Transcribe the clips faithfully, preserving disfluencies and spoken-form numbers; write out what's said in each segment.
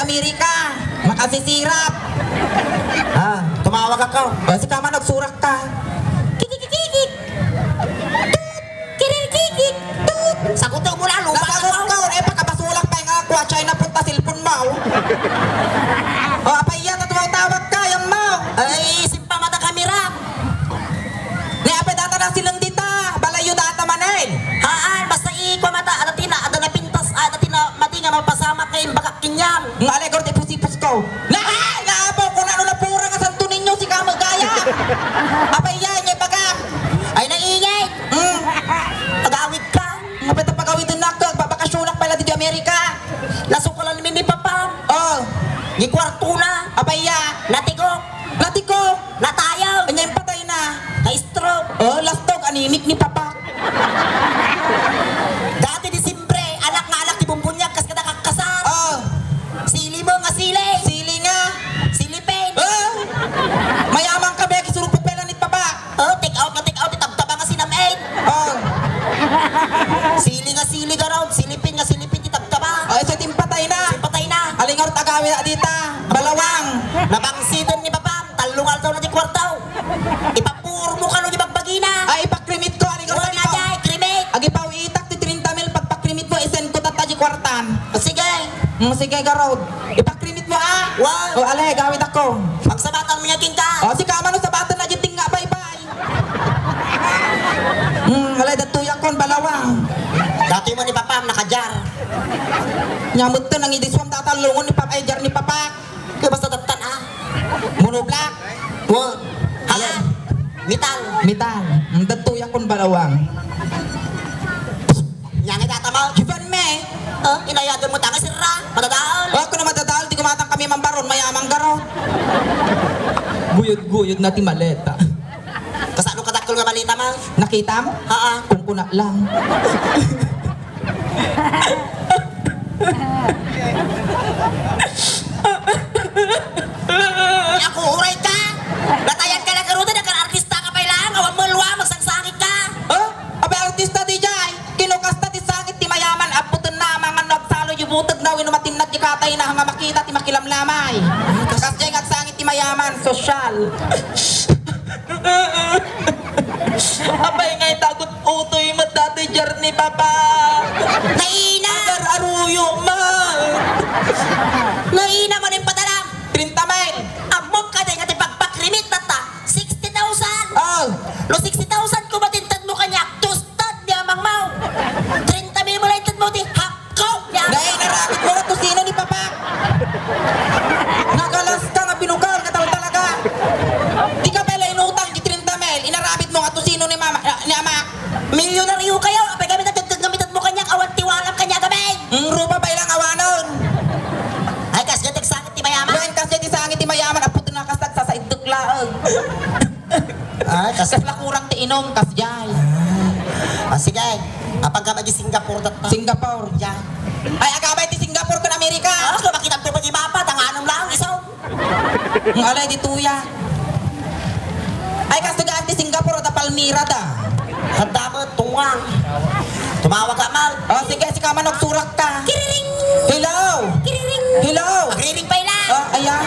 Amerika, makasisirap. Ah, tumawag ako. O, sika man, agsurakka. Kikikikikik. Tut. Kiririkikik. Tut. Saguto mo na, lupa na. Nasagot ko, eh, pagkabasulak pa nga ako, China punta cellphone mo. O, apay yan, at tumawag ka, yan mo. Ay, isip pa mata kamera. Ni apay data na silang dita, balayo data manen. Haan, basta iko mata, ada tina, ada napintas, ada tina, mati nga mapasamak nga imbagak kinyang. Nga alegor ti pusipus ko. Naay! Naapo ko na no napura nga Santo Niño, sika magaya. Apay yan, nga bagak. Ay, naingay. Hmm. Agawid ka. Apay ta pagawiden nak, babakasyonak pala dito Amerika. Nasukalan mi ni Papa. Oh. Ni kwarto na. Apay ya. Natigok. Natigok. Natayaw. Anya yung patay na. Na-stroke. Oh, lastog, animik ni Papa. Dati Disimbre, anak nga anak ti Bumbunyag, kas kada kakkasar. Oh. Sili mo nga sili. Sili nga. Silipin. Oh. Mayaman ka, Becky, surupok pela ni Papa. Oh, take out nga take out, ti tabtaba nga sinam-in. Oh. Sili nga sili garod, silipin nga silipin ti tabtaba. Oh, isu ti impatay na. Impatay na. Alingar tagawi na dita. Balawang. Nabangsidan ni Papa, tallo nga aldaw na ti kwartaw. Ipapurmo ka no di bagbagina. Ay, ipakrimit ko, alingar. Wala na tagawi. Jay, krimit. Agipaw itak ti trenta mil, pagpakrimit mo, isend ko tatta di kwartan. Sige. Mm, sige, garod. Ipakrimit mo, ah. Wow. O, ale, gawid ako. Pagsabatan mo niya, King, ka. O, sika man, sabatan na, giting nga, bye-bye. Hmm, alay, datuyakon, balawang. Dati mo ni Papam, nakajar. Nyamut to, nangidiswam, tatalungon ni Pap-, ay, jar ni Papa. Kaya basta datan, ah. Monoblock. Wo. Hala. Metal. Metal. Hmm, datuyakon, balawang. Nyangit ata mo. Iban me. Ah, inayagan mo tanga sirra. Madadaol. Oh, kuno madadaol, di kumatang kami mambaron, mayamang garo. Guyod-guyod na ti maleta. Kasano kadakkel nga maleta, ma? Nakita mo? Haa. Kung kuna lang. Ako, uray ka! Natayan ka na karuta, nagkan artista ka pay lang, awan mo luwa, magsangsangit ka! Oh? Abay, artista di jay! Kinukasta ti sangit ti mayaman, apputenna, amangan no agsalo, yubuteg na, wenno matinnag ti katay na, nga makita ti makilamlamay. Kasjay nga agsangit ti mayaman, sosyal. Apay nga itagot utoy met dati jar ni Papa. Naina! Agar aruyo man. Naina man yung padalang. Trenta mile. Ammok ka di nga ti pagpakrimit na ta. Sixty thousand. Oh. No sixty thousand ko matinted mo kanya, tus Tad ni amang mo! Trenta mil mo lang itad mo, ti hapko! Ya! Dahil narapit mo nga tusino ni Papa! Nagalas ka nga binukal ka tal-, talaga! Di ka pala inutang di trenta mil, inarapit mo nga tusino ni mama, ni ama! Milyonaryo kayo! Apay kami nagdagdag nga mitad mo kanya, awan tiwalam kanya gabi! Ang rupa pa ilang awanon! Ay, kas gatek sakit ti mayaman! Wen, kas gatek sakit ti mayaman, apot na kasag sa saidok laeng! Ay, kas- Kas lakurang ti inom, kasjay. Ah, sige. Apagka madi Singapore, dat-, Singapore. Diyan. Ay, agabay ti Singapore kun Amerika. Ah, kung makita to pag-iba pa, tanganom lang, iso. Ang alay di tuya. Ay, kas tagaan ti Singapore, da Palmyra da. Handa mo, tungang. Tumawag ka, Mal. Oh, sige, sika man, nagsurak ka. Kiriring! Hello! Kiriring! Hello! Agriring pa ila! Oh, ayan.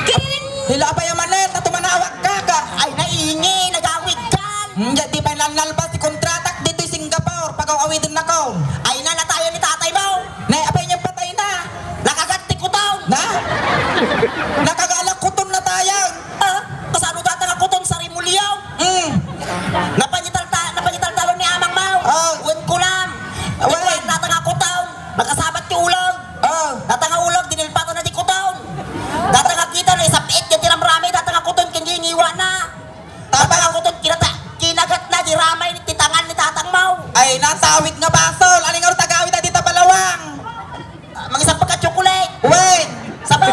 Kiriring! Hello, apay a manen, ta tumanawag ka, ka. Ay, naingi, nagawid ka. Hmm, di pa nalnalbas ti kontratak ditoy Singapore, pagaw-awiden na ko. Ay, na, natayan ni tatay mo. Ne, apay niya patay na. Nakagat ti kuton. Na? Nakagalak kuton na tayan. Ah, kasano data nga kuton sa rimulyaw? Hmm. Napangitalta-, napangitaltalon ni amang mo. Ah. Wen kulam. Wen. Data nga kuton. Nakasabat ti ulog. Oh. Data nga ulog, dinilpatan na di kuton. Data nga kita na isapit, yan ti ramrami, data nga kuton, ken di ingiwa na. Data nga kuton, kinata-, kinagat na, di ramay, ti tangan ni tatang mo. Ay, natawid nga basol. Aling nga tagawid, adi ta balawang. Ah, mangisap ka chocolate. Wen. Sabo.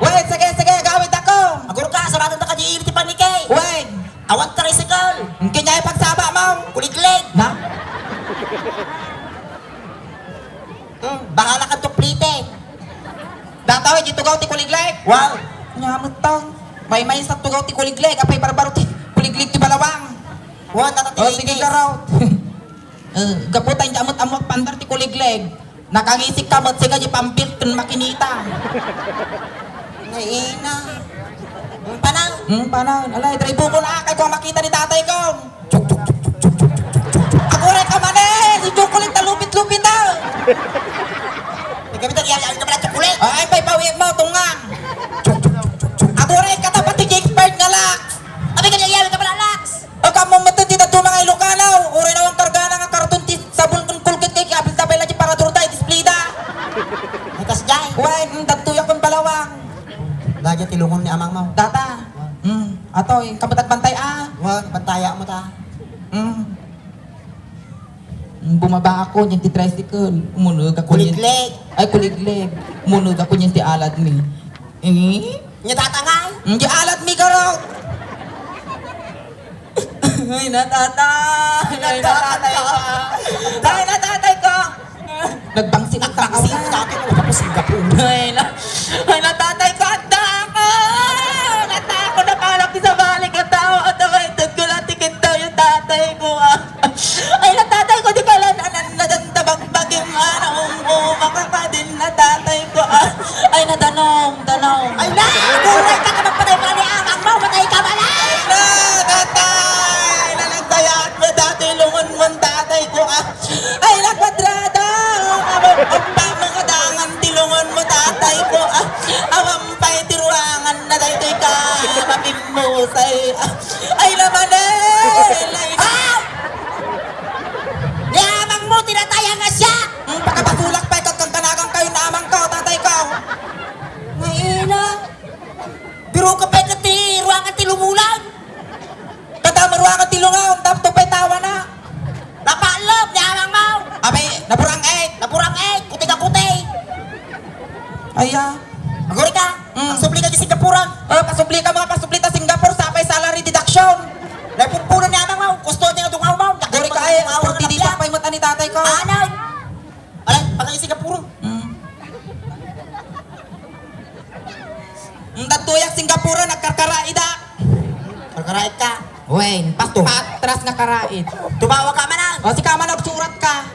Wen, sige, sige, gawid ako. Agurka, sarado na ka di ili ti panike. Wen. Awan tricycle. Ang kinyay pagsaba mo. Kuliglig. Na? Hmm, bahala ka tuplite. Dataw, di tugaw ti kuliglig. Wow. Nyamot to. May may sa tugaw ti kuliglig. Apay barbaro ti kuliglig ti balawang. Wow, tata ti Oh, sige, ladies. Garaw. Eh, gapu ta, hindi amot-amot pandar ti kuliglig. Nakangisik ka met, sika di pambilten makinita. Naina. Ang panaw. Hmm, panaw. Alay, drive ko na, kay ko makita ni tatay ko. Aguray ka man eh! Si chocolate na lupit-lupit ah! May gamit ang iyayawin ka pala, chocolate! Ay, pay pawit mo, tungang! Aguray ka ta, pati expert nga Lux! Abay ka iyayawin ka pala, Lux! O, kamo met ti daduma nga Ilocano, uray na ang kargana nga karton ti sabon ken Colgate kay apil ta pay la ti parador da, displida. Ay, kas jay. Wen, mm, dadtoyak ken palawang. Dagiti lungon ni amang mo. Data. Mm, atoy, kamatag bantay, ah. Wen, bantaya mo ta. Mm. Mm, bumaba ako, yung ti tricycle. Umuneg ako, yung Kuliglig. Ay, kuliglig. Umuneg ako, yung ti alad mi. Eh? Nya tatangay? Mm, di alad mi, garot. Ay, natatay! Ay, natatay ko! Ay, natatay ko! Nagbangsin ang tao. Nagbangsin ang tao. Tapos ang gapo. Ay, na-, ay, natatay ko! Adda ako! Adda ako! Napalak sa balik ang tao! At ang ito ko lang tikit daw yung tatay ko, ah! Ay, natatay ko! Di ka lang nanan-, nadandabagbag yung anak ko! Makakadin natatay ko, ah! Ay, nadanong! Danong. Ay, na! Aguray ka ka magpatay pala ni amang mo! Patay ka pala! Ay, na! Tatay! Nalagdayaan mo dati lungon mo, tatay ko, ah! Ay, na, kwadrada! Ang aba, ang pa, mga dangan ti lungon mo, tatay ko, ah! Awan pa'y ti ruangan na daytoy ka, mapimmusay, ah! Ay, naman, eh! Ay, ah! Ni amang mo, tinatayang nga siya! Hmm, pakabasulak pa'y kagkangkanagan kayo na amang ko, tatay ko! Ay, na! Biro ka pay ket ti ruangan ti lumulan. Kada maruangan ti lungon, tapno pay tawana. Napaalop ni amang mo. Abay, naburang-et. Naburang-et, kuti ka kuti. Aya. Aguri ka, Mm. Ang subli ka di Singapore. Oh, pasubli ka, mga pasubli ta Singapore, sapay salary deduction. Naipupuna ni amang mo, gusto niya dungaw mo. Aguri ka, ay, dungaw ang forty days napia. Sapay mo tani tatay ko. Ano? Alay, pagay Singapore. Mm. Ang dadtoyak Singapore, nagkarkaraida. Karkaraid ka? Wen, pasto. Patras nga karaid. Tumawag ka man, ah. O, si ka man, nagsurat ka.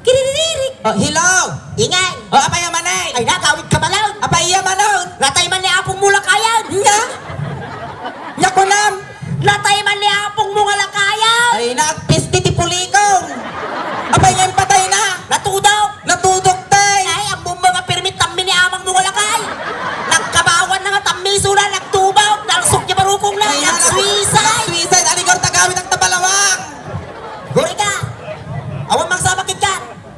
Kiriririk. O, hello. Ingay. O, apay a man, eh? Ay, nakawid ka man, ah. Apay a man, ah? Natay man ni Apong mo lakayan. Nya? Nya kunam? Natay man ni Apong mo nga lakayan. Ay, nagpisti ti pulikong. Apay nga impatay na? Natudok. Natudok, tay. Ay, ang bumba nga pirmi tammi ni amang mo nga lakay. Nagkabawan na nga tammi sula, nagtubok, nalsok ti barukong na, Ay, nag-suicide. Nag-suicide. Aligar tagawid ang tabalawang. Guri ka. Awan magsabak ka.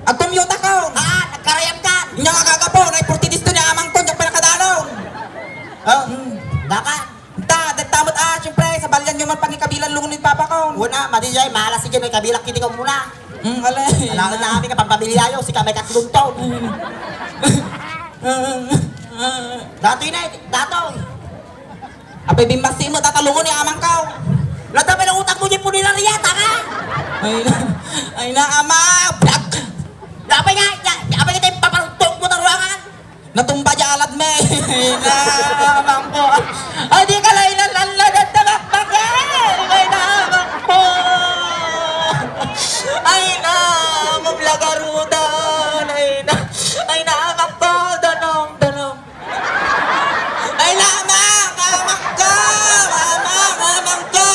Agkumyuta ka. Ah, nagkarayam ka. Inya nga gagapo, na forty days to ni amang ko, diyan pa nakadalaw. Oh, hmm. Daka. Ta, dagta met, ah, siyempre, sabalian yo man pangikabilan lungon ni Papa ko. Wala, madi jay, malas idiay, may kabilak kiti ko muna. Mm, alay. Alaen na kami nga pampamilya yo, sika may katlong taon. Datoy na, datoy. Apay bimmasi mo, tatalungon ni amang ka. Nata pala utang mo di punerarya, tanga? Ay, ay na, ama, black. Apay nga, ya, apay nga tayo paparutong mo taruangan. Natumba di alad me. Ay, na, amang ko. Ay, di ka lang inalala na tabakbak eh. Ay, na, amang ko. Ay, na, amang lagarudan. Ay, na, ay, na, amang ko. Danong, danong. Ay, na, amang, amang ko. Amang, amang ko.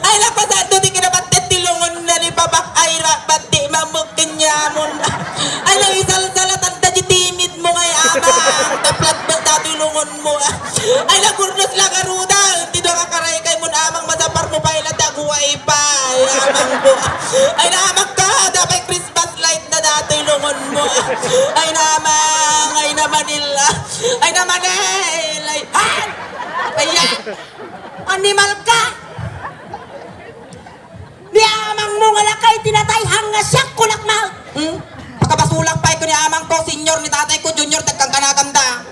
Ay, napasado di kinabatet ti lungon na ni Papa. Ay, ra, pati mamuk. Kenyamun. Ay, naisalsalatan da di timid mo ngay amang. Taplat mo dati lungon mo. Ay, nagurnos lang aruda. Ti dua ka karay kay mun amang masapar mo pay la daguay pa. Ay, amang ko. Ay, naamang ka. Dapay Christmas light na dati lungon mo. Ay, namang. Ay, namanila. Ay, namanil. Ay, ay. Ayan. Animal ka. Ni amang mo nga lakay, tinatay, hanga siak, kulak na. Hmm? Pakabasulak pay ko ni amang ko, senior ni tatay ko, junior, dagkang kanakan da.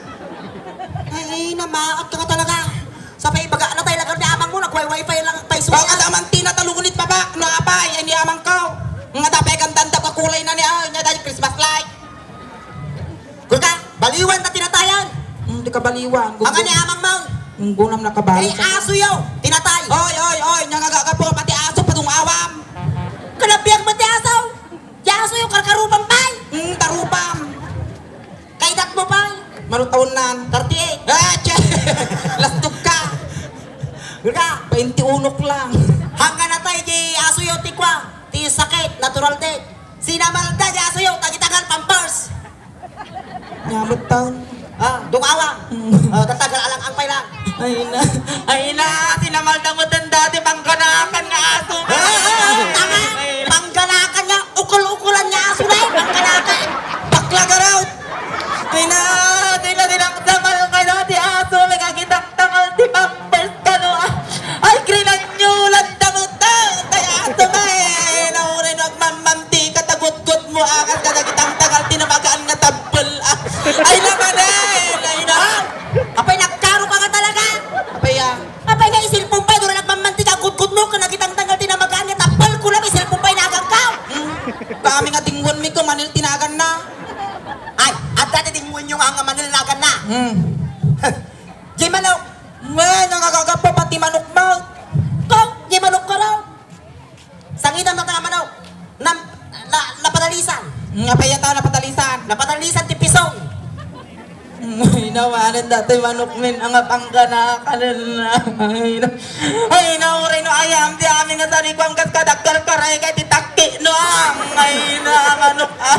Ay, namaat ka nga talaga. Sa paibaga na tayo lagar ni amang mo, nag-wi-fi lang pay suya. Baka naman tinatalungon it papa, no apay, ay ni amang ko. Nga dapay kang danda, kakulay na ni, ah, niya dahil Christmas light. Kuka, baliwan ta tinatayan. Hmm, di ka baliwan. Ang ani amang mo? Ang gunam na kabalo. Ay, aso yo, tinatay. Oy, oy, oy, nga nga po, pati aso, padung awam. Kanabiag mo ti aso. Ti aso yo, karkarupang pay. Hmm, Mano taonnan? Thirty-eight. Ah, tse! Lastok ka! Nga, twenty-one lang. Hanggan natay di asoyo ti kua, ti sakit, natural death. Sinamalda di asoyo, tagitangan pampers. Nyamot taon. Ah, dungawa. Hmm. Oh, tatagal alang ang pay lang. Ay na, ay na, sinamalda mo tanda, di pangganakan nga aso. Ah, tama. Ay na. Pangganakan nga, ukul-ukulan nga aso na, eh, pangganakan. Bakla ka raw. Ay na, di na dinakdamal ka na, di aso, may kakitang tangal, di pampers ka, no? Ah, ay, grinanyulan, damutan, kaya aso na, eh. Nauray, no, agmammanti ka, tagutgot mo, akas ka, nagitang tangal, tinamagaan nga tabbel, ah. Ay, naman, eh, ay na. Apay, nagkaro ka nga talaga. Apay, ah. Apay nga, isilpon pay, dura nagmammantika, gudgud mo, ken nagitangtanggal ti namagaan nga tappel, kunam, isilpon pay nagan ka. Hmm. Kami nga dingwen mi ko, manil tinagan na. Ay, adda ti dingwen yo nga, nga manil nagan na. Hmm. Di manok. Wen, nangagagapo pati manok mo. Kok, di manok ka raw. Sangitan na nga manok. Nam-, na, napadalisan. Nga pay ata napadalisan. Napadalisan ti pisong. Ay, nawanan dati manok min, ang apanggana ka na. Ay, na-, ay, na, uray no, ayam, di amin nga sarikuan kas kadakkel karay kay ti takki, no, ang, ay, na, manok, ah.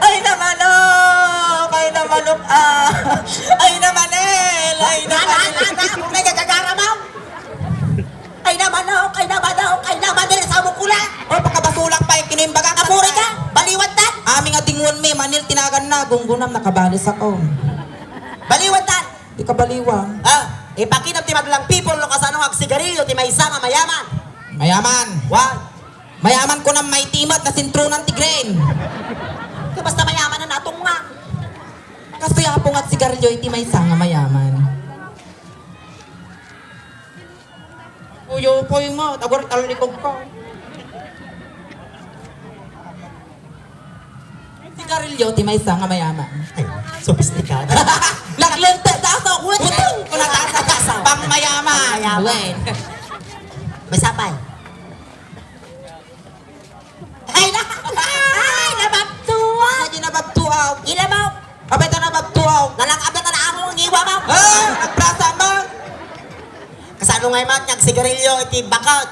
Ay, na, manok, ay, na, manok, ah. Ay, na, manel, ay, na, manel. Ana, ana, ana, kung nagagagara mo. Ay na manok, ay na manok, ay na manok, sa mukula. O, pakabasulak pay, kinimbaga. Apuri ka, baliwatan. Ami nga dingwen mi, manil tinagan na, gunggunam, nakabales ako. Baliwatan. Di ka baliwan. Ah, ipakitam ti madlang people no kasano nga agsigarilyo ti maysa nga mayaman. Mayaman. Wa. Mayaman ko nang may timat na sintronan ti green. Kaya basta mayaman na natungngan. Kastoy apo nga agsigarilyo iti maysa nga mayaman. Uyo, upoy nga, tagor, talikog ka. Sigarilyo ti maysa nga mayaman. Ay, sopistikado. Naglente, taso, wait, wait, kuna taso, taso. Pang mayaman. Pang mayaman. Wait. May sapay. Ay, na-, ay, nababtuaw. Ay, di nababtuaw. Ilabaw. Apay ta nababtuaw. Nalangab na ta na amo ang iwa mo. Ah, nagprasa mo. Kasano nga imat nga agsigarilyo iti baket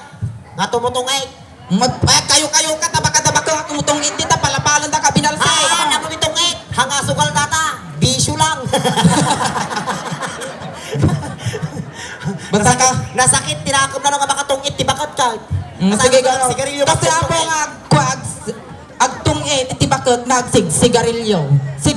nga tumutungit? Mat-, ay, kayo-kayo ka, tabaka-tabaka nga tumutungit dita, palapalan da ka, binalsay. Ah, naku, itungit. Hanga sugal data. Bisyo lang. Basta ka. Nasakit, nasakit, tinakop na nga makatungit, ti baket ka. Mm, sige, kasano nga garo. Agsigarilyo, kasi apo nga, kua, ag-, agtungit, ti baket, nagsigsigarilyo. Sig-,